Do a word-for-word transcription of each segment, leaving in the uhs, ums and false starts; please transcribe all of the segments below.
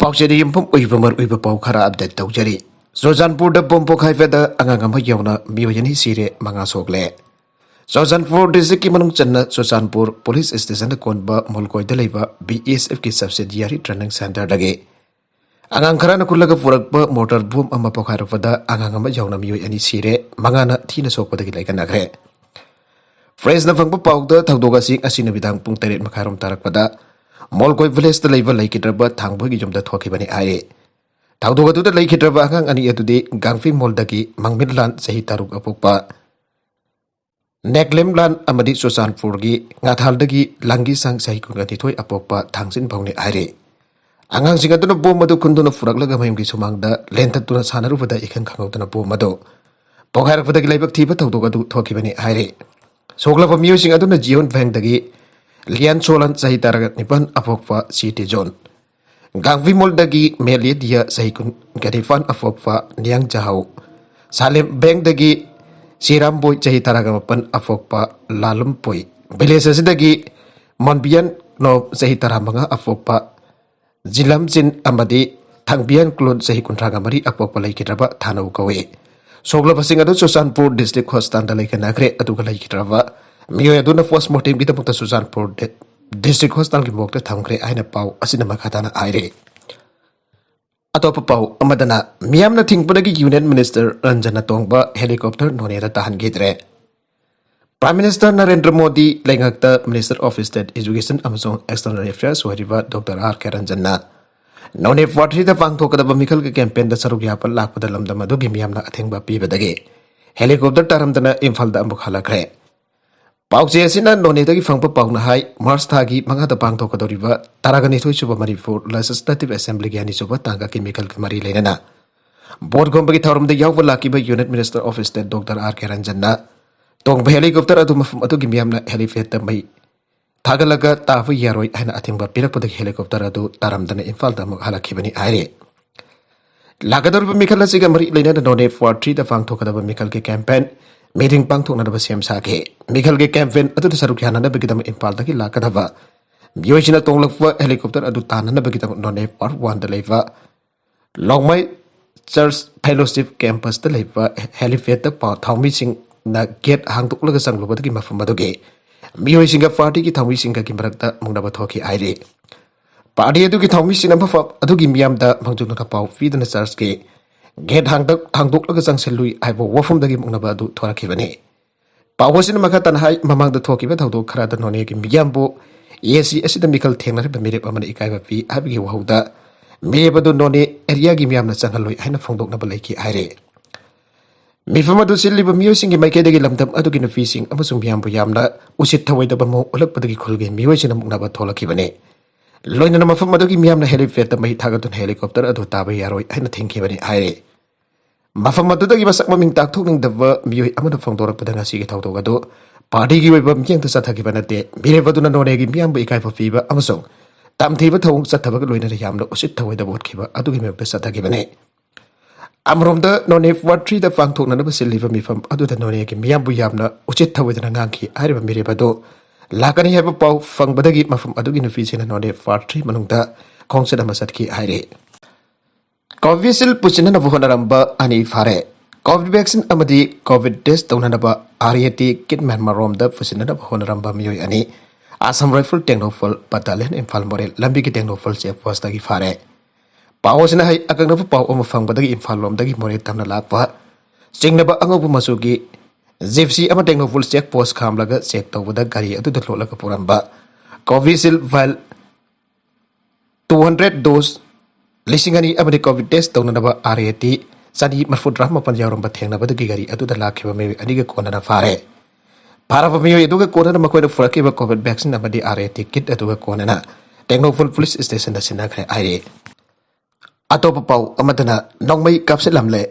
ꯄꯥꯎꯆꯦꯗ ꯌꯨꯝꯐꯝ ꯑꯣꯏꯕ ꯃꯔꯨꯑꯣꯏꯕ ꯄꯥꯎ ꯈꯔ ꯑꯞꯗꯦꯠ ꯇꯧꯖꯔꯤ꯫ ꯆꯨꯔꯆꯥꯟꯄꯨꯔꯗ ꯕꯣꯝ ꯄꯣꯈꯥꯏꯕꯗ ꯑꯉꯥꯡ ꯑꯃ ꯌꯥꯎꯅ ꯃꯤꯑꯣꯏ ꯑꯅꯤ ꯁꯤꯔꯦ, ꯃꯉꯥ ꯁꯣꯛꯂꯦ꯫ ꯆꯨꯔꯆꯥꯟꯄꯨꯔ ꯗꯤꯁꯇ꯭ꯔꯤꯛꯀꯤ ꯃꯅꯨꯡ ꯆꯟꯅ ꯆꯨꯔꯆꯥꯟꯄꯨꯔ ꯄꯨꯂꯤꯁ ꯁ꯭ꯇꯦꯁꯟꯗ ꯀꯣꯟꯕ ꯃꯣꯜꯀꯣꯏꯗ ꯂꯩꯕ ꯕꯤ ꯑꯦꯁ ꯑꯦꯐꯀꯤ ꯁꯕꯁꯤꯗꯤꯌꯥꯔꯤ ꯇ꯭ꯔꯦꯅꯤꯡ ꯁꯦꯟꯇꯔꯗꯒꯤ ꯑꯉꯥꯡ ꯈꯔꯅ ꯈꯨꯜꯂꯒ ꯄꯨꯔꯛꯄ ꯃꯣꯔꯇꯔ ꯕꯣꯝ ꯑꯃ ꯄꯣꯈꯥꯏꯔꯛꯄꯗ ꯑꯉꯥꯡ ꯑꯃ ꯌꯥꯎꯅ ꯃꯤꯑꯣꯏ ꯑꯅꯤ ꯁꯤꯔꯦ, ꯃꯉꯥꯅ ꯊꯤꯅ ꯁꯣꯛꯄꯗꯒꯤ ꯂꯥꯏꯀꯠꯅꯈ꯭ꯔꯦ꯫ ꯄ꯭ꯔꯦꯁꯅ ꯐꯪꯕ ꯄꯥꯎꯗ ꯊꯧꯗꯣꯛ ꯑꯁꯤ ꯉꯁꯤ ꯅꯨꯃꯤꯗꯥꯡ ꯄꯨꯡ ꯇꯔꯦꯠ ꯃꯈꯥꯏꯔꯣꯝ ꯇꯥꯔꯛꯄꯗ ꯃꯣꯜꯀꯣꯏ ꯚꯤꯂꯦꯖꯇ ꯂꯩꯕ ꯂꯩꯈꯤꯗ꯭ꯔꯕ ꯊꯥꯡꯕꯣꯏꯒꯤ ꯌꯨꯝꯗ ꯊꯣꯛꯈꯤꯕꯅꯤ ꯍꯥꯏꯔꯤ꯫ ꯊꯧꯗꯣꯛ ꯑꯗꯨꯗ ꯂꯩꯈꯤꯗ꯭ꯔꯕ ꯑꯉꯥꯡ ꯑꯅꯤ ꯑꯗꯨꯗꯤ ꯒꯥꯡꯐꯤꯃꯣꯜꯗꯒꯤ ꯃꯪꯃꯤꯠꯂꯥꯟ ꯆꯍꯤ ꯇꯔꯨꯛ ꯑꯄꯣꯛꯄ, ꯅꯦꯛꯂꯦꯝꯂꯥꯟ ꯑꯃꯗꯤ ꯆꯨꯔꯆꯥꯟꯄꯨꯔꯒꯤ ꯉꯥꯊꯥꯜꯗꯒꯤ ꯂꯥꯡꯒꯤꯁꯥꯡ ꯆꯍꯤ ꯀꯨꯟꯒ ꯅꯤꯊꯣꯏ ꯑꯄꯣꯛꯄ ꯊꯥꯡꯖꯤꯟꯐꯧꯅꯤ ꯍꯥꯏꯔꯤ꯫ ꯑꯉꯥꯡꯁꯤꯡ ꯑꯗꯨꯅ ꯕꯣꯝ ꯑꯗꯨ ꯈꯨꯟꯗꯨꯅ ꯄꯨꯔꯛꯂꯒ ꯃꯌꯨꯝꯒꯤ ꯁꯨꯃꯥꯡꯗ ꯂꯦꯟꯊꯠꯇꯨꯅ ꯁꯥꯟꯅꯔꯨꯕꯗ ꯏꯈꯪ ꯈꯪꯍꯧꯗꯅ ꯕꯣꯝ ꯑꯗꯨ ꯄꯣꯈꯥꯏꯔꯛꯄꯗꯒꯤ ꯂꯥꯏꯕꯛ ꯊꯤꯕ ꯊꯧꯗꯣꯛ ꯑꯗꯨ ꯊꯣꯛꯈꯤꯕꯅꯤ ꯍꯥꯏꯔꯤ꯫ ꯁꯣꯛꯂꯕ ꯃꯤꯑꯣꯏꯁꯤꯡ ꯑꯗꯨꯅ ꯖꯤꯌꯣꯟ ꯚꯦꯡꯗꯒꯤ ꯂꯤꯌꯥꯟ ꯁꯣꯂꯥꯟ ꯆꯍꯤ ꯇꯔꯥꯅꯤꯄꯥꯟ ꯑꯄꯣꯛꯄ ꯁꯤ ꯇꯤꯖꯣꯟ, ꯒꯥꯡꯕꯤꯃꯣꯜꯗꯒꯤ ꯃꯦꯂꯦꯗꯤꯌꯥ ꯆꯍꯤ ꯀꯨꯟꯒ ꯅꯤꯄꯥꯟ ꯑꯄꯣꯛꯄ ꯅꯤꯌꯥꯡ ꯖꯥꯍꯧ, ꯁꯥꯂꯦꯝ ꯕꯦꯡꯗꯒꯤ ꯆꯤꯔꯥꯝꯕꯣꯏ ꯆꯍꯤ ꯇꯔꯥꯒ ꯃꯥꯄꯟ ꯑꯄꯣꯛꯄ ꯂꯥꯂꯨꯝꯄꯣꯏ, ꯚꯤꯂꯦꯖ ꯑꯁꯤꯗꯒꯤ ꯃꯣꯟꯕꯤꯌꯟ ꯅꯣꯞ ꯆꯍꯤ ꯇꯔꯥꯃꯉꯥ ꯑꯄꯣꯛꯄ ꯖꯤꯂꯝꯆꯤꯟ ꯑꯃꯗꯤ ꯊꯥꯡꯕꯤꯌꯟ ꯀ꯭ꯂꯨꯟ ꯆꯍꯤ ꯀꯨꯟꯊ꯭ꯔꯥꯒ ꯃꯔꯤ ꯑꯄꯣꯛꯄ ꯂꯩꯈꯤꯗ꯭ꯔꯕ ꯊꯥꯅꯧ ꯀꯧꯏ꯫ ꯁꯣꯛꯂꯕꯁꯤꯡ ꯑꯗꯨ ꯆꯨꯔꯆꯥꯟꯄꯨꯔ ꯗꯤꯁꯇ꯭ꯔꯤꯛ ꯍꯣꯁꯄꯤꯇꯥꯜꯗ ꯂꯩꯈꯟꯅꯈ꯭ꯔꯦ, ꯑꯗꯨꯒ ꯂꯩꯈꯤꯗ꯭ꯔꯕ ꯃꯤꯑꯣꯏ ꯑꯗꯨꯅ ꯄꯣꯁꯃꯣꯔꯇꯦꯝꯒꯤꯗꯃꯛꯇ ꯆꯨꯔꯆꯥꯟꯄꯨꯔ ꯗꯤ-, ꯗꯤꯁꯇ꯭ꯔꯤꯛ ꯍꯣꯁꯄꯤꯇꯥꯜꯒꯤ ꯃꯣꯔꯒꯇ ꯊꯝꯈ꯭ꯔꯦ ꯍꯥꯏꯅ ꯄꯥꯎ ꯑꯁꯤꯅ ꯃꯈꯥ ꯇꯥꯅ ꯍꯥꯏꯔꯤ꯫ ꯑꯇꯣꯞꯄ ꯄꯥꯎ ꯑꯃꯗꯅ, ꯃꯤꯌꯥꯝꯅ ꯊꯤꯡꯕꯗꯒꯤ ꯌꯨꯅꯤꯌꯟ ꯃꯤꯅꯤꯁꯇꯔ ꯔꯟꯖꯟꯅ ꯇꯣꯡꯕ ꯍꯦꯂꯤꯀꯣꯞꯇꯔ ꯅꯣꯅꯦꯗ ꯇꯥꯍꯟꯈꯤꯗ꯭ꯔꯦ꯫ ꯄ꯭ꯔꯥꯏꯝ ꯃꯤꯅꯤꯁꯇꯔ ꯅꯔꯦꯟꯗ꯭ꯔ ꯃꯣꯗꯤ ꯂꯩꯉꯥꯛꯇ ꯃꯤꯅꯤꯁꯇꯔ ꯑꯣꯐ ꯁ꯭ꯇꯦꯠ ꯏꯖꯨꯀꯦꯁꯟ ꯑꯃꯁꯨꯡ ꯑꯦꯛꯁꯇꯔꯅꯦꯜ ꯑꯦꯐꯤꯌꯔꯁ ꯑꯣꯏꯔꯤꯕ ꯗꯣꯛꯇꯔ ꯑꯥꯔ ꯀꯦ ꯔꯟꯖꯟꯅ ꯅꯣꯅꯦ ꯐꯣꯔ ꯊ꯭ꯔꯤꯗ ꯄꯥꯡꯊꯣꯛꯀꯗꯕ ꯃꯤꯈꯜꯒꯤ ꯀꯦꯝꯄꯦꯟꯗ ꯁꯔꯨꯛ ꯌꯥꯕ ꯂꯥꯛꯄꯗ ꯂꯝꯗꯝ ꯑꯗꯨꯒꯤ ꯃꯤꯌꯥꯝꯅ ꯑꯊꯤꯡꯕ ꯄꯤꯕꯗꯒꯤ ꯍꯦꯂꯤꯀꯣꯞꯇꯔ ꯇꯥꯔꯝꯗꯅ ꯏꯝꯐꯥꯜꯗ ꯑꯃꯨꯛ ꯍꯜꯂꯛꯈ꯭ꯔꯦ꯫ ꯄꯥꯎꯆꯦ ꯑꯁꯤꯅ ꯅꯣꯅꯦꯗꯒꯤ ꯐꯪꯕ ꯄꯥꯎꯅ ꯍꯥꯏ, ꯃꯥꯔꯆ ꯊꯥꯒꯤ ꯃꯉꯥꯗ ꯄꯥꯡꯊꯣꯛꯀꯗꯧꯔꯤꯕ ꯇꯔꯥꯒ ꯅꯤꯊꯣꯏ ꯁꯨꯕ ꯃꯅꯤꯄꯨꯔ ꯂꯦꯖꯤꯁꯂꯦꯇꯤꯚ ꯑꯦꯁꯦꯝꯕ꯭ꯂꯤꯒꯤ ꯑꯅꯤꯁꯨꯕ ꯇꯥꯡꯀꯛꯀꯤ ꯃꯤꯈꯜꯒ ꯃꯔꯤ ꯂꯩꯅꯅ ꯚꯣꯠ ꯈꯣꯝꯕꯒꯤ ꯊꯧꯔꯝꯗ ꯌꯥꯎꯕ ꯂꯥꯛꯈꯤꯕ union minister of state doctor R K ꯔꯟꯖꯟꯅ ꯇꯣꯡꯕ ꯍꯦꯂꯤꯀꯣꯞꯇꯔ ꯑꯗꯨ ꯃꯐꯝ ꯑꯗꯨꯒꯤ ꯃꯤꯌꯥꯝꯅ ꯍꯦꯂꯤꯄꯦꯗꯇ ꯃꯩ ꯊꯥꯒꯠꯂꯒ ꯇꯥꯕ ꯌꯥꯔꯣꯏ ꯍꯥꯏꯅ ꯑꯊꯤꯡꯕ ꯄꯤꯔꯛꯄꯗꯒꯤ ꯍꯦꯂꯤꯀꯣꯞꯇꯔ ꯑꯗꯨ ꯇꯥꯔꯝꯗꯅ ꯏꯝꯐꯥꯜꯗ ꯑꯃꯨꯛ ꯍꯜꯂꯛꯈꯤꯕꯅꯤ ꯍꯥꯏꯔꯤ꯫ ꯂꯥꯛꯀꯗꯧꯔꯤꯕ ꯃꯤꯈꯜ ꯑꯁꯤꯒ ꯃꯔꯤ ꯂꯩꯅꯅ ꯅꯣꯅꯦ ꯐꯣꯔ ꯊ꯭ꯔꯤꯗ ꯄꯥꯡꯊꯣꯛꯀꯗꯕ ꯃꯤꯈꯜꯒꯤ ꯀꯦꯝꯄꯦꯟ ꯃꯤꯇꯤꯡ ꯄꯥꯡꯊꯣꯛꯅꯅꯕ ꯁꯦꯝ ꯁꯥꯈꯤ꯫ ꯃꯤꯈꯜꯒꯤ ꯀꯦꯝꯄꯦꯟ ꯑꯗꯨꯗ ꯁꯔꯨꯛ ꯌꯥꯅꯅꯕꯒꯤꯗꯃꯛ ꯏꯝꯐꯥꯜꯗꯒꯤ ꯂꯥꯛꯀꯗꯕ ꯃꯤꯑꯣꯏꯁꯤꯡꯅ ꯇꯣꯡꯂꯛꯄ helicopter ꯑꯗꯨ ꯇꯥꯟꯅꯅꯕꯒꯤꯗꯃꯛ ꯅꯣꯅꯦ Part Oneꯗ ꯂꯩꯕ ꯂꯣꯡꯃꯩ Church Fellowship Campusꯇ ꯂꯩꯕ helipad ꯊꯥꯎ ꯃꯤꯁꯤꯡꯅ gate ꯍꯥꯡꯗꯣꯛꯂꯒ ꯆꯪꯂꯨꯕꯗꯒꯤ ꯃꯐꯝ ꯑꯗꯨꯒꯤ ꯃꯤꯑꯣꯏꯁꯤꯡꯒ partyꯒꯤ ꯊꯧꯃꯤꯁꯤꯡꯒꯒꯤ ꯃꯔꯛꯇ ꯃꯨꯛꯅꯕ ꯊꯣꯛꯈꯤ ꯍꯥꯏꯔꯤ꯫ Party ꯑꯗꯨꯒꯤ ꯊꯧꯃꯤꯁꯤꯡꯅ ꯃꯐꯝ ꯑꯗꯨꯒꯤ ꯃꯤꯌꯥꯝꯗ ꯃꯥꯡꯖꯧꯅꯅ ꯄꯥꯎ ꯄꯤꯗꯨꯅ churchꯀꯤ gate ꯍꯥꯡꯗꯣꯛ ꯍꯥꯡꯗꯣꯛꯂꯒ ꯆꯪꯁꯤꯜꯂꯨꯏ ꯍꯥꯏꯕ ꯋꯥꯐꯝꯗꯒꯤ ꯃꯨꯛꯅꯕ ꯑꯗꯨ ꯊꯣꯔꯛꯈꯤꯕꯅꯤ꯫ ꯄꯥꯎ ꯑꯁꯤꯅ ꯃꯈꯥ ꯇꯥꯅ ꯍꯥꯏ, ꯃꯃꯥꯡꯗ ꯊꯣꯛꯈꯤꯕ ꯊꯧꯗꯣꯛ ꯈꯔꯗ ꯅꯣꯅꯦꯒꯤ ꯃꯤꯌꯥꯝꯕꯨ AC ꯑꯁꯤꯗ ꯃꯤꯈꯜ ꯊꯦꯡꯅꯔꯤꯕ ꯃꯤꯔꯦꯞ ꯑꯃꯅ ꯏꯀꯥꯏꯕ ꯄꯤ ꯍꯥꯏꯕꯒꯤ ꯋꯥꯍꯧꯗ ꯃꯤꯔꯦꯞ ꯑꯗꯨ ꯅꯣꯅꯦ areaꯒꯤ ꯃꯤꯌꯥꯝꯅ ꯆꯪꯍꯜꯂꯣꯏ ꯍꯥꯏꯅ ꯐꯣꯡꯗꯣꯛꯅꯕ ꯂꯩꯈꯤ ꯍꯥꯏꯔꯤ꯫ ꯃꯤꯐꯝ ꯑꯗꯨ ꯁꯤꯜꯂꯤꯕ ꯃꯤꯑꯣꯏꯁꯤꯡꯒꯤ ꯃꯥꯏꯀꯩꯗꯒꯤ ꯂꯝꯗꯝ ꯑꯗꯨꯒꯤ ꯅꯨꯄꯤꯁꯤꯡ ꯑꯃꯁꯨꯡ ꯃꯤꯌꯥꯝꯕꯨ ꯌꯥꯝꯅ ꯎꯁꯤꯠ ꯊꯧꯑꯣꯏꯗꯕ ꯃꯑꯣꯡ ꯎꯠꯂꯛꯄꯗꯒꯤ ꯈꯨꯜꯒꯤ ꯃꯤꯑꯣꯏꯁꯤꯡꯅ ꯃꯨꯛꯅꯕ ꯊꯣꯛꯂꯛꯈꯤꯕꯅꯤ꯫ ꯂꯣꯏꯅꯅ ꯃꯐꯝ ꯑꯗꯨꯒꯤ ꯃꯤꯌꯥꯝꯅ helipad ꯃꯩ ꯊꯥꯒꯠꯇꯨꯅ helicopter ꯑꯗꯨ ꯇꯥꯕ ꯌꯥꯔꯣꯏ ꯍꯥꯏꯅ ꯊꯤꯡꯈꯤꯕꯅꯤ ꯍꯥꯏꯔꯤ꯫ ꯃꯐꯝ ꯑꯗꯨꯗꯒꯤ ꯃꯁꯛ ꯃꯃꯤꯡ ꯇꯥꯛꯊꯣꯛꯅꯤꯡꯗꯕ ꯃꯤꯑꯣꯏ ꯑꯃꯅ ꯐꯣꯡꯗꯣꯔꯛꯄꯗ ꯉꯁꯤꯒꯤ ꯊꯧꯗꯣꯛ ꯑꯗꯨ partyꯒꯤ ꯑꯣꯏꯕ ꯃꯤꯠꯌꯦꯡꯗ ꯆꯠꯊꯈꯤꯕ ꯅꯠꯇꯦ꯫ ꯃꯤꯔꯦꯞ ꯑꯗꯨꯅ ꯅꯣꯅꯦꯒꯤ ꯃꯤꯌꯥꯝꯕꯨ ꯏꯀꯥꯏꯕ ꯄꯤꯕ ꯑꯃꯁꯨꯡ ꯇꯝꯊꯤꯕ ꯊꯧꯑꯣꯡ ꯆꯠꯊꯕꯒ ꯂꯣꯏꯅꯅ ꯌꯥꯝꯅ ꯎꯁꯤꯠ ꯊꯧꯑꯣꯏꯗꯕ ꯎꯠꯈꯤꯕ ꯑꯗꯨꯒꯤ ꯃꯥꯌꯣꯛꯇ ꯆꯠꯊꯈꯤꯕꯅꯤ꯫ ꯑꯃꯔꯣꯝꯗ ꯅꯣꯅꯦ Part Threeꯗ ꯄꯥꯡꯊꯣꯛꯅꯅꯕ ꯁꯤꯜꯂꯤꯕ ꯃꯤꯐꯝ ꯑꯗꯨꯗ ꯅꯣꯅꯦꯒꯤ ꯃꯤꯌꯥꯝꯕꯨ ꯌꯥꯝꯅ ꯎꯁꯤꯠ ꯊꯧꯑꯣꯏꯗꯅ ꯉꯥꯡꯈꯤ ꯍꯥꯏꯔꯤꯕ ꯃꯤꯔꯦꯞ ꯑꯗꯨ ꯂꯥꯛꯀꯅꯤ ꯍꯥꯏꯕ ꯄꯥꯎ ꯐꯪꯕꯗꯒꯤ ꯃꯐꯝ ꯑꯗꯨꯒꯤ ꯅꯨꯄꯤꯁꯤꯡꯅ ꯅꯣꯅꯦ Part Three ꯃꯅꯨꯡꯗ ꯈꯣꯡꯆꯠ ꯑꯃ ꯆꯠꯈꯤ ꯍꯥꯏꯔꯤ꯫ Covishield ꯄꯨꯁꯤꯟꯅꯅꯕ ꯍꯣꯠꯅꯔꯝꯕ ꯑꯅꯤ ꯐꯥꯔꯦ꯫ Covid vaccine ꯑꯃꯗꯤ Covid test ꯇꯧꯅꯅꯕ RAT kit ꯃ꯭ꯌꯥꯟꯃꯥꯔ ꯔꯣꯝꯗ ꯄꯨꯁꯤꯟꯅꯅꯕ ꯍꯣꯠꯅꯔꯝꯕ ꯃꯤꯑꯣꯏ ꯑꯅꯤ, Assam Rifle Tengnoupal Battalion Imphal ꯃꯣꯔꯦ ꯂꯝꯕꯤꯒꯤ ꯇꯦꯡꯅꯧꯄꯜ check postꯇꯒꯤ ꯐꯥꯔꯦ꯫ ꯄꯥꯎ ꯑꯁꯤꯅ ꯍꯥꯏ, ꯑꯀꯛꯅꯕ ꯄꯥꯎ ꯑꯃ ꯐꯪꯕꯗꯒꯤ ꯏꯝꯐꯥꯜ ꯂꯣꯝꯗꯒꯤ ꯃꯣꯔꯦ ꯇꯝꯅ ꯂꯥꯛꯄ ꯆꯤꯡꯅꯕ ꯑꯉꯧꯕ ꯃꯆꯨꯒꯤ Gypsy ꯑꯃ ꯇꯦꯡꯅꯧꯄꯜ check post ꯈꯥꯝꯂꯒ check ꯇꯧꯕꯗ ꯒꯥꯔꯤ ꯑꯗꯨꯗ ꯂꯣꯠꯂꯒ ꯄꯨꯔꯝꯕ Covishield vial two hundred dose ꯂꯤꯁꯤꯡ ꯑꯅꯤ ꯑꯃꯗꯤ Covid test ꯇꯧꯅꯅꯕ RAT ꯆꯅꯤ ꯃꯔꯤꯐꯨꯇꯔꯥ ꯃꯥꯄꯟ ꯌꯥꯎꯔꯝꯕ ꯊꯦꯡꯅꯕꯗꯒꯤ ꯒꯥꯔꯤ ꯑꯗꯨꯗ ꯂꯥꯛꯈꯤꯕ ꯃꯤꯑꯣꯏ ꯑꯅꯤꯒ ꯀꯣꯟꯅꯅ ꯐꯥꯔꯦ꯫ ꯐꯥꯔꯕ ꯃꯤꯑꯣꯏ ꯑꯗꯨꯒ ꯀꯣꯟꯅꯅ ꯃꯈꯣꯏꯅ ꯄꯨꯔꯛꯈꯤꯕ Covid vaccine ꯑꯃꯗꯤ RAT kit ꯑꯗꯨꯒ ꯀꯣꯟꯅꯅ ꯇꯦꯡꯅꯧꯄꯜ police stationꯗ ꯁꯤꯟꯅꯈ꯭ꯔꯦ ꯍꯥꯏꯔꯤ꯫ ꯑꯇꯣꯞꯄ ꯄꯥꯎ ꯑꯃꯗꯅ ꯅꯣꯡꯃꯩ ꯀꯥꯞꯁꯤꯜꯂꯝꯂꯦ꯫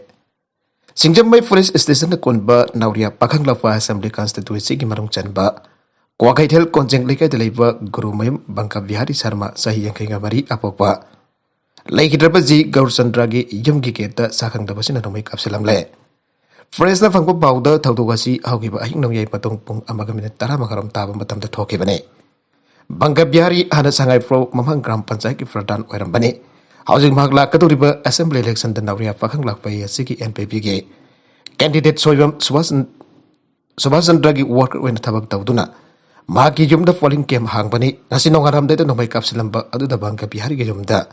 ꯁꯤꯡꯖꯃꯩ police stationꯗ ꯀꯣꯟꯕ ꯅꯥꯎꯔꯤꯌꯥ ꯄꯥꯈꯪꯂꯥꯛꯄ Assembly Constituencyꯒꯤ ꯃꯅꯨꯡ ꯆꯟꯕ ꯀ꯭ꯋꯥꯀꯩꯊꯦꯜ ꯀꯣꯟꯖꯦꯡ ꯂꯩꯀꯥꯏꯗ ꯂꯩꯕ ꯒꯨꯔꯨꯃꯌꯨꯝ ꯕꯪꯀ ꯕꯤꯍꯥꯔꯤ ꯁꯔꯃ, ꯆꯍꯤ ꯌꯥꯡꯈꯩꯒ ꯃꯔꯤ ꯑꯄꯣꯛꯄ, ꯂꯩꯈꯤꯗ꯭ꯔꯕ ꯖꯤ ꯒꯧꯔꯆꯟꯗ꯭ꯔꯒꯤ ꯌꯨꯝꯒꯤ gateꯇ ꯁꯥꯈꯪꯗꯕꯁꯤꯡꯅ ꯅꯣꯡꯃꯩ ꯀꯥꯞꯁꯤꯜꯂꯝꯂꯦ꯫ Pressꯅ ꯐꯪꯕ ꯄꯥꯎꯗ ꯊꯧꯗꯣꯛ ꯑꯁꯤ ꯍꯧꯈꯤꯕ ꯑꯍꯤꯡ ꯅꯣꯡꯌꯥꯏ ꯄꯨꯡ ꯑꯃꯒ minute ꯇꯔꯥꯃꯉꯥꯔꯣꯝ ꯇꯥꯕ ꯃꯇꯝꯗ ꯊꯣꯛꯈꯤꯕꯅꯤ꯫ ꯕꯪꯒ ꯕꯤꯍꯥꯔꯤ ꯍꯥꯟꯅ ꯁꯉꯥꯏꯄ꯭ꯔꯧ ꯃꯃꯥꯡ ꯒ꯭ꯔꯥꯝ ꯄꯟꯆꯥꯌꯠꯀꯤ ꯄ꯭ꯔꯙꯥꯟ ꯑꯣꯏꯔꯝꯕꯅꯤ꯫ ꯍꯧꯖꯤꯛ ꯃꯍꯥꯛ ꯂꯥꯛꯀꯗꯧꯔꯤꯕ assembly election ꯗ ꯅꯧꯔꯤꯌꯥ ꯄꯥꯈꯪ ꯂꯥꯛꯄ ꯑꯁꯤꯒꯤ N P P ꯒꯤ candidate ꯁꯣꯏꯕꯝ ꯁꯨꯕꯥꯁ ꯆꯟ-, ꯁꯨꯕꯥꯁ ꯆꯟꯗ꯭ꯔꯒꯤ worker ꯑꯣꯏꯅ ꯊꯕꯛ ꯇꯧꯗꯨꯅ ꯃꯍꯥꯛꯀꯤ ꯌꯨꯝꯗ polling camp ꯍꯥꯡꯕꯅꯤ꯫ ꯉꯁꯤ ꯅꯣꯡꯉꯥꯜꯂꯝꯗꯥꯏꯗ ꯅꯣꯡꯃꯩ ꯀꯥꯞꯁꯤꯜꯂꯝꯕ ꯑꯗꯨꯗ ꯕꯪꯒ ꯕꯤꯍꯥꯔꯤꯒꯤ ꯌꯨꯝꯗ,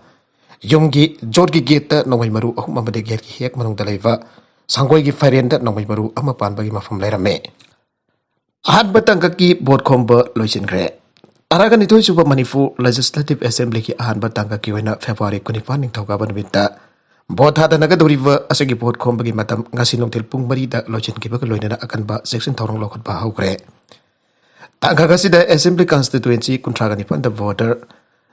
ꯌꯨꯝꯒꯤ ꯖꯣꯠꯀꯤ gate ꯇ ꯅꯣꯡꯃꯩ ꯃꯔꯨ ꯑꯍꯨꯝ ꯑꯃꯗꯤ gate ꯀꯤ ꯍꯦꯛ ꯃꯅꯨꯡꯗ ꯂꯩꯕ ꯁꯪꯒꯣꯏꯒꯤ ꯐꯩꯔꯦꯟꯗ ꯅꯣꯡꯃꯩ ꯃꯔꯨ ꯑꯃ ꯄꯥꯟꯕꯒꯤ ꯃꯐꯝ ꯂꯩꯔꯝꯃꯤ꯫ ꯑꯍꯥꯟꯕ ꯇꯥꯡꯀꯛꯀꯤ vote ꯈꯣꯝꯕ ꯂꯣꯏꯁꯤꯟꯈ꯭ꯔꯦ꯫ ꯇꯔꯥꯒ ꯅꯤꯊꯣꯏ ꯁꯨꯕ ꯃꯅꯤꯄꯨꯔ Legislative Assembly ꯒꯤ ꯑꯍꯥꯟꯕ ꯇꯥꯡꯀꯛꯀꯤ ꯑꯣꯏꯅ February ꯀꯨꯟꯅꯤꯄꯥꯟ ꯅꯤꯡꯊꯧꯀꯥꯕ ꯅꯨꯃꯤꯠꯇ vote ꯊꯥꯗꯅꯒꯗꯧꯔꯤꯕ ꯑꯁꯤꯒꯤ vote ꯈꯣꯝꯕꯒꯤ ꯃꯇꯝ ꯉꯁꯤ ꯅꯨꯡꯊꯤꯜ ꯄꯨꯡ ꯃꯔꯤꯗ ꯂꯣꯏꯁꯤꯟꯈꯤꯕꯒ ꯂꯣꯏꯅꯅ ꯑꯀꯟꯕ ꯆꯦꯛꯁꯤꯟ ꯊꯧꯔꯥꯡ ꯂꯧꯈꯠꯄ ꯍꯧꯈ꯭ꯔꯦ꯫ ꯇꯥꯡꯀꯛ ꯑꯁꯤꯗ assembly constituency ꯀꯨꯟꯊ꯭ꯔꯥꯒ ꯅꯤꯄꯥꯟꯗ voter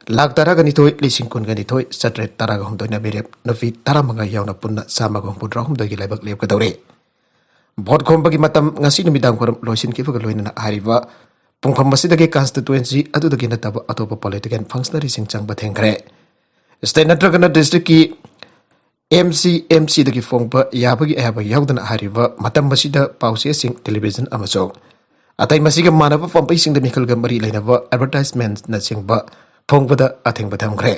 ꯂꯥꯈ ꯇꯔꯥꯒ ꯅꯤꯊꯣꯏ ꯂꯤꯁꯤꯡ ꯀꯨꯟꯒ ꯅꯤꯊꯣꯏ ꯆꯥꯇ꯭ꯔꯦꯠ ꯇꯔꯥꯒ ꯍꯨꯝꯗꯣꯏꯅ ꯃꯤꯔꯦꯞ ꯅꯨꯄꯤ ꯇꯔꯥꯃꯉꯥ ꯌꯥꯎꯅ ꯄꯨꯟꯅ ꯆꯥꯝꯃꯒ ꯍꯨꯝꯐꯨꯇꯔꯥꯍꯨꯝꯗꯣꯏꯒꯤ ꯂꯥꯏꯕꯛ ꯂꯦꯞꯀꯗꯧꯔꯤ꯫ Vote ꯈꯣꯝꯕꯒꯤ ꯃꯇꯝ ꯉꯁꯤ ꯅꯨꯃꯤꯗꯥꯡ ꯋꯥꯏꯔꯝ ꯂꯣꯏꯁꯤꯟꯈꯤꯕꯒ ꯂꯣꯏꯅꯅ ꯍꯥꯏꯔꯤꯕ ꯄꯨꯡꯐꯝ ꯑꯁꯤꯗꯒꯤ constituency ꯑꯗꯨꯗꯒꯤ ꯅꯠꯇꯕ ꯑꯇꯣꯞꯄ political functionary ꯁꯤꯡ ꯆꯪꯕ ꯊꯤꯡꯈ꯭ꯔꯦ꯫ State ꯅꯠꯇ꯭ꯔꯒꯅ district ꯀꯤ M C, M C ꯗꯒꯤ ꯐꯣꯡꯕ ꯌꯥꯕꯒꯤ ꯑꯌꯥꯕ ꯌꯥꯎꯗꯅ ꯍꯥꯏꯔꯤꯕ ꯃꯇꯝ ꯑꯁꯤꯗ ꯄꯥꯎꯆꯦꯁꯤꯡ, television ꯑꯃꯁꯨꯡ ꯑꯇꯩ ꯃꯁꯤꯒ ꯃꯥꯟꯅꯕ ꯄꯥꯝꯕꯩꯁꯤꯡꯗ ꯃꯤꯈꯜꯒ ꯃꯔꯤ ꯂꯩꯅꯕ advertisement ꯅꯆꯤꯡꯕ ꯐꯣꯡꯕꯗ ꯑꯊꯤꯡꯕ ꯊꯝꯈ꯭ꯔꯦ꯫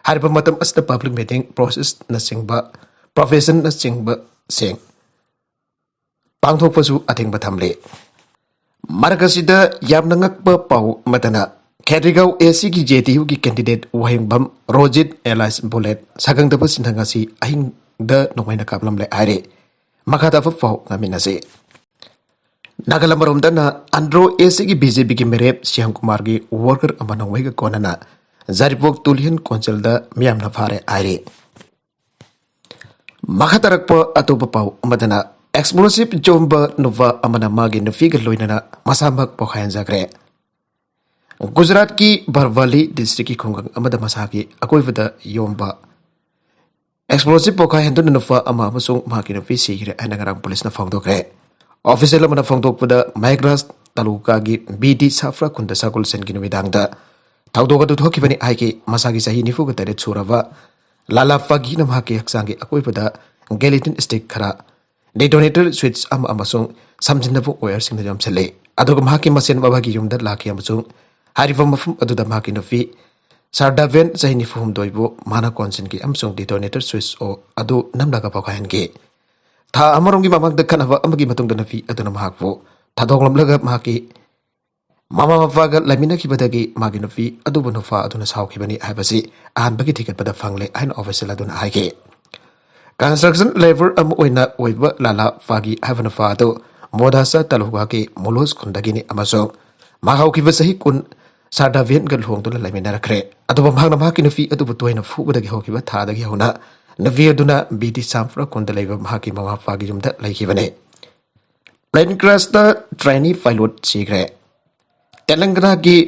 ꯍꯥꯏꯔꯤꯕ ꯃꯇꯝ ꯑꯁꯤꯗ public meeting, process ꯅꯆꯤꯡꯕ, profession ꯅꯆꯤꯡꯕꯁꯤꯡ ꯄꯥꯡꯊꯣꯛꯄꯁꯨ ꯑꯊꯤꯡꯕ ꯊꯝꯂꯤ꯫ ꯃꯔꯛ ꯑꯁꯤꯗ ꯌꯥꯝꯅ ꯉꯛꯄ ꯄꯥꯎ ꯑꯃꯗꯅ, ꯈꯦꯇ꯭ꯔꯤꯒꯥꯎ A C ꯒꯤ J D U ꯒꯤ candidate ꯋꯥꯍꯦꯡꯕꯝ ꯔꯣꯖꯤꯠ alias Bullet ꯁꯥꯒꯪꯗꯕ ꯁꯤꯟꯊꯥ ꯉꯁꯤ ꯑꯍꯤꯡꯗ ꯅꯣꯡꯃꯩꯅ ꯀꯥꯞꯂꯝꯂꯦ ꯍꯥꯏꯔꯦ꯫ ꯃꯈꯥ ꯇꯥꯕ ꯄꯥꯎ ꯉꯥꯃꯤꯟꯅꯁꯤ꯫ ꯅꯥꯒꯥꯂꯝ ꯑꯃꯔꯣꯝꯗꯅ ꯑꯟꯗ꯭ꯔꯣ A C ꯒꯤ B J P ꯒꯤ ꯃꯤꯔꯦꯞ ꯁ꯭ꯌꯥꯝ ꯀꯨꯃꯥꯔꯒꯤ worker ꯑꯃ ꯅꯣꯡꯃꯩꯒ ꯀꯣꯟꯅꯅ ꯖꯥꯔꯤꯄꯣꯛ ꯇꯨꯂꯤꯍꯟ ꯀꯣꯟꯆꯜꯗ ꯃꯤꯌꯥꯝꯅ ꯐꯥꯔꯦ ꯍꯥꯏꯔꯤ꯫ ꯃꯈꯥ ꯇꯥꯔꯛꯄ ꯑꯇꯣꯞꯄ ꯄꯥꯎ ꯑꯃꯗꯅ, explosive ꯌꯣꯝꯕ ꯅꯨꯄꯥ ꯑꯃꯅ ꯃꯥꯒꯤ ꯅꯨꯄꯤꯒ ꯂꯣꯏꯅꯅ ꯃꯁꯥꯃꯛ ꯄꯣꯈꯥꯏꯍꯟꯖꯈ꯭ꯔꯦ꯫ ꯒꯨꯖꯔꯥꯠꯀꯤ ꯕꯔꯋꯥꯂꯤ district ꯀꯤ ꯈꯨꯡꯒꯪ ꯑꯃꯗ ꯃꯁꯥꯒꯤ ꯑꯀꯣꯏꯕꯗ ꯌꯣꯝꯕ explosive ꯄꯣꯈꯥꯏꯍꯟꯗꯨꯅ ꯅꯨꯄꯥ ꯑꯃ ꯑꯃꯁꯨꯡ ꯃꯍꯥꯛꯀꯤ ꯅꯨꯄꯤ ꯁꯤꯈ꯭ꯔꯦ ꯍꯥꯏꯅ ꯉꯔꯥꯡ ꯄꯨꯂꯤꯁꯅ ꯐꯣꯡꯗꯣꯛꯈ꯭ꯔꯦ꯫ Official ꯑꯃꯅ ꯐꯣꯡꯗꯣꯛꯄꯗ, ꯃꯍꯦꯛꯔꯥꯖ ꯇꯥꯂꯨꯀꯥꯒꯤ B D ꯁꯥꯐ꯭ꯔꯥ ꯈꯨꯟꯗ ꯁꯒꯣꯜꯁꯦꯟꯒꯤ ꯅꯨꯃꯤꯗꯥꯡꯗ ꯊꯧꯗꯣꯛ ꯑꯗꯨ ꯊꯣꯛꯈꯤꯕꯅꯤ ꯍꯥꯏꯈꯤ꯫ ꯃꯁꯥꯒꯤ ꯆꯍꯤ ꯅꯤꯐꯨꯒ ꯇꯔꯦꯠ ꯁꯨꯔꯕ ꯂꯥꯂꯥ ꯄꯥꯒꯤꯅ ꯃꯍꯥꯛꯀꯤ ꯍꯛꯆꯥꯡꯒꯤ ꯑꯀꯣꯏꯕꯗ gelatin stick ꯈꯔ, detonator switch ꯑꯃ ꯑꯃꯁꯨꯡ ꯁꯝꯖꯤꯟꯅꯕ wireꯁꯤꯡꯅ ꯌꯣꯝꯁꯤꯜꯂꯤ꯫ ꯑꯗꯨꯒ ꯃꯍꯥꯛꯀꯤ ꯃꯁꯦꯟ ꯃꯕꯥꯒꯤ ꯌꯨꯝꯗ ꯂꯥꯛꯈꯤ ꯑꯃꯁꯨꯡ ꯍꯥꯏꯔꯤꯕ ꯃꯐꯝ ꯑꯗꯨꯗ ꯃꯍꯥꯛꯀꯤ ꯅꯨꯄꯤ ꯁꯥꯔꯗꯥꯕꯦꯟ, ꯆꯍꯤ ꯅꯤꯐꯨ ꯍꯨꯝꯗꯣꯏꯕꯨ ꯃꯥꯅ ꯀꯣꯟꯁꯤꯟꯈꯤ ꯑꯃꯁꯨꯡ detonator switch ꯑꯗꯨ ꯅꯝꯂꯒ ꯄꯣꯈꯥꯏꯍꯟꯈꯤ꯫ ꯊꯥ ꯑꯃꯔꯣꯝꯒꯤ ꯃꯃꯥꯡꯗ ꯈꯠꯅꯕ ꯑꯃꯒꯤ ꯃꯇꯨꯡꯗ ꯅꯨꯄꯤ ꯑꯗꯨꯅ ꯃꯍꯥꯛꯄꯨ ꯊꯥꯗꯣꯛꯂꯝꯂꯒ ꯃꯍꯥꯛꯀꯤ ꯃꯃꯥ ꯃꯄꯥꯒ ꯂꯩꯃꯤꯟꯅꯈꯤꯕꯗꯒꯤ ꯃꯥꯒꯤ ꯅꯨꯄꯤ ꯑꯗꯨꯕꯨ ꯅꯨꯄꯥ ꯑꯗꯨꯅ ꯁꯥꯎꯈꯤꯕꯅꯤ ꯍꯥꯏꯕꯁꯤ ꯑꯍꯥꯟꯕꯒꯤ ꯊꯤꯒꯠꯄꯗ ꯐꯪꯂꯦ ꯍꯥꯏꯅ official ꯑꯗꯨꯅ ꯍꯥꯏꯈꯤ꯫ Construction labour ꯑꯃ ꯑꯣꯏꯅ ꯑꯣꯏꯕ ꯂꯥꯂꯥ ꯐꯥꯒꯤ ꯍꯥꯏꯕ ꯅꯨꯄꯥ ꯑꯗꯨ ꯃꯣꯗꯥꯁꯥ ꯇꯥꯂꯨꯀꯥꯒꯤ ꯃꯣꯂꯣꯁ ꯈꯨꯟꯗꯒꯤꯅꯤ ꯑꯃꯁꯨꯡ ꯃꯍꯥꯛ ꯍꯧꯈꯤꯕ ꯆꯍꯤ ꯀꯨꯟ ꯁꯥꯔꯗꯥꯕꯦꯟꯒ ꯂꯨꯍꯣꯡꯗꯨꯅ ꯂꯩꯃꯤꯟꯅꯔꯛꯈ꯭ꯔꯦ꯫ ꯑꯗꯨꯕꯨ ꯃꯍꯥꯛꯅ ꯃꯍꯥꯛꯀꯤ ꯅꯨꯄꯤ ꯑꯗꯨꯕꯨ ꯇꯣꯏꯅ ꯐꯨꯕꯗꯒꯤ ꯍꯧꯈꯤꯕ ꯊꯥꯗꯒꯤ ꯍꯧꯅ ꯅꯨꯄꯤ ꯑꯗꯨꯅ ꯕꯤꯗꯤ ꯁꯥꯝꯐ꯭ꯔꯥ ꯈꯨꯟꯗ ꯂꯩꯕ ꯃꯍꯥꯛꯀꯤ ꯃꯃꯥ ꯃꯄꯥꯒꯤ ꯌꯨꯝꯗ ꯂꯩꯈꯤꯕꯅꯤ꯫ Plane crashꯇ trainee pilot ꯁꯤꯈ꯭ꯔꯦ꯫ ꯇꯦꯂꯪꯒꯅꯥꯒꯤ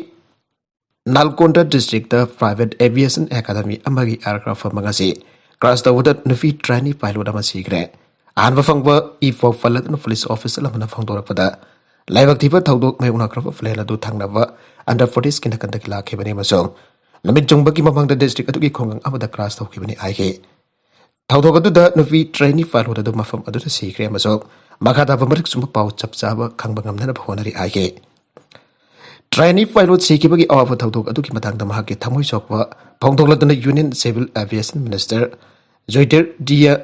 ꯅꯥꯜꯒꯣꯟꯗ districtꯇ private aviation academy ꯑꯃꯒꯤ aircraft ꯑꯃ ꯉꯁꯤ crash ꯇꯧꯕꯗ ꯅꯨꯄꯤ trainee pilot ꯑꯃ ꯁꯤꯈ꯭ꯔꯦ꯫ ꯑꯍꯥꯟꯕ ꯐꯪꯕ ꯏ ꯄꯥꯎ ꯄꯜꯂꯗꯨꯅ police officer ꯑꯃꯅ ꯐꯣꯡꯗꯣꯔꯛꯄꯗ, ꯂꯥꯏꯕꯛ ꯊꯤꯕ ꯊꯧꯗꯣꯛ ꯃꯥꯌꯣꯛꯅꯈ꯭ꯔꯕ plane ꯑꯗꯨ ꯊꯪꯅꯕ ꯑꯟꯙ꯭ꯔ ꯄ꯭ꯔꯗꯦꯁꯀꯤ ꯅꯥꯀꯟꯗꯒꯤ ꯂꯥꯛꯈꯤꯕꯅꯤ ꯑꯃꯁꯨꯡ ꯅꯨꯃꯤꯠ ꯆꯨꯡꯕꯒꯤ ꯃꯃꯥꯡꯗ district ꯑꯗꯨꯒꯤ ꯈꯨꯡꯒꯪ ꯑꯃꯗ crash ꯇꯧꯈꯤꯕꯅꯤ ꯍꯥꯏꯈꯤ꯫ ꯊꯧꯗꯣꯛ ꯑꯗꯨꯗ ꯅꯨꯄꯤ trainee pilot ꯑꯗꯨ ꯃꯐꯝ ꯑꯗꯨꯗ ꯁꯤꯈ꯭ꯔꯦ ꯑꯃꯁꯨꯡ ꯃꯈꯥ ꯇꯥꯕ ꯃꯔꯤꯛ ꯆꯨꯝꯕ ꯄꯥꯎ ꯆꯞ ꯆꯥꯕ ꯈꯪꯕ ꯉꯝꯅꯅꯕ ꯍꯣꯠꯅꯔꯤ ꯍꯥꯏꯈꯤ꯫ Trainee pilot ꯁꯤꯈꯤꯕꯒꯤ ꯑꯋꯥꯕ ꯊꯧꯗꯣꯛ ꯑꯗꯨꯒꯤ ꯃꯇꯥꯡꯗ ꯃꯍꯥꯛꯀꯤ ꯊꯃꯣꯏ ꯁꯣꯛꯄ ꯐꯣꯡꯗꯣꯛꯂꯗꯨꯅ Union Civil Aviation Minister ꯖꯣꯏꯇꯤꯔꯥꯗꯤꯇ꯭ꯌ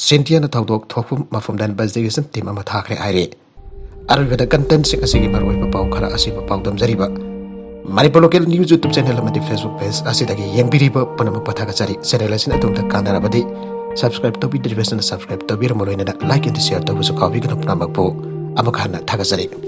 ꯁꯤꯟꯙꯤꯌꯥꯅ ꯊꯧꯗꯣꯛ ꯊꯣꯛꯄ ꯃꯐꯝꯗ investigation team ꯑꯃ ꯊꯥꯈ꯭ꯔꯦ ꯍꯥꯏꯔꯤ꯫ ꯑꯔꯣꯏꯕꯗ contentꯁꯤꯡ ꯑꯁꯤꯒꯤ ꯃꯔꯨꯑꯣꯏꯕ ꯄꯥꯎ ꯈꯔ ꯑꯁꯤꯕꯨ ꯄꯥꯎꯗꯝꯖꯔꯤꯕ꯫ Manipur Local News YouTube channel ꯑꯃꯗꯤ Facebook page ꯑꯁꯤꯗꯒꯤ ꯌꯦꯡꯕꯤꯔꯤꯕ ꯄꯨꯝꯅꯃꯛꯄꯨ ꯊꯥꯒꯠꯆꯔꯤ꯫ Channel ꯑꯁꯤꯅ ꯑꯗꯣꯝꯗ ꯀꯥꯟꯅꯔꯕꯗꯤ subscribe ꯇꯧꯕꯤꯗ꯭ꯔꯤꯕꯁꯤꯡꯅ subscribe ꯇꯧꯕꯤꯔꯝꯃꯨ, ꯂꯣꯏꯅꯅ like and share ꯇꯧꯕꯁꯨ ꯀꯥꯎꯕꯤꯒꯅꯨ꯫ ꯄꯨꯝꯅꯃꯛꯄꯨ ꯑꯃꯨꯛ ꯍꯟꯅ ꯊꯥꯒꯠꯆꯔꯤ꯫